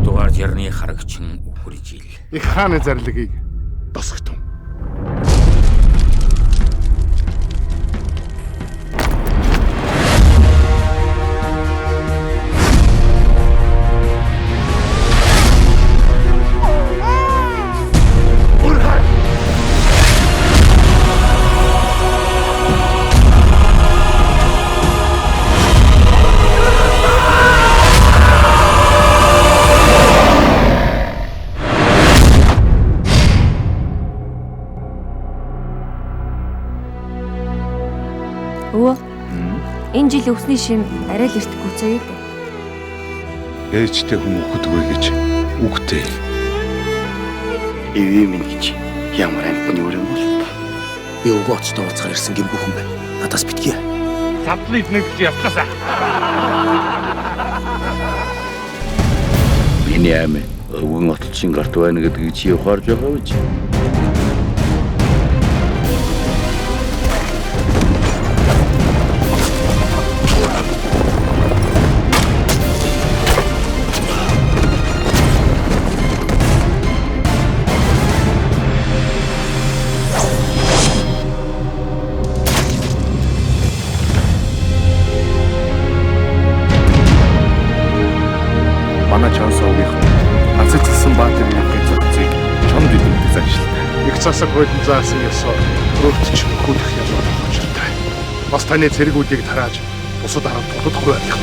Дугаар жарны харагчин үхэр жил. Их хааны зарлагийг досготун. Өвөө. Энэ жил өвсний шим арай л эрт гүцээе дээ. Ээжтэй хүн үхдэггүй гэж үгтэй. Эвээ минь гэж ямар амтны өрөө юм бол та. Би өвгөн оцтой уулзахаар ирсэн гэмгүй хүн байна. Надаас битгий. Задлан идэнэ гэж явтгаасаа. Миний ам өвгөн отолчин гарт байна гэдгийг чи ухаарж байгаа биз? Манай Чонсоогийнхан хацацсан баатар явахын зохицыг чонд идэвхтэй заншилтай. Их засаг хуулийн заасан ёсоор өөрт ч мөхөөлөх ялгаатай учиртай. Бас таны цэргүүдийг тарааж бусад арга дутагдахгүй байх юм.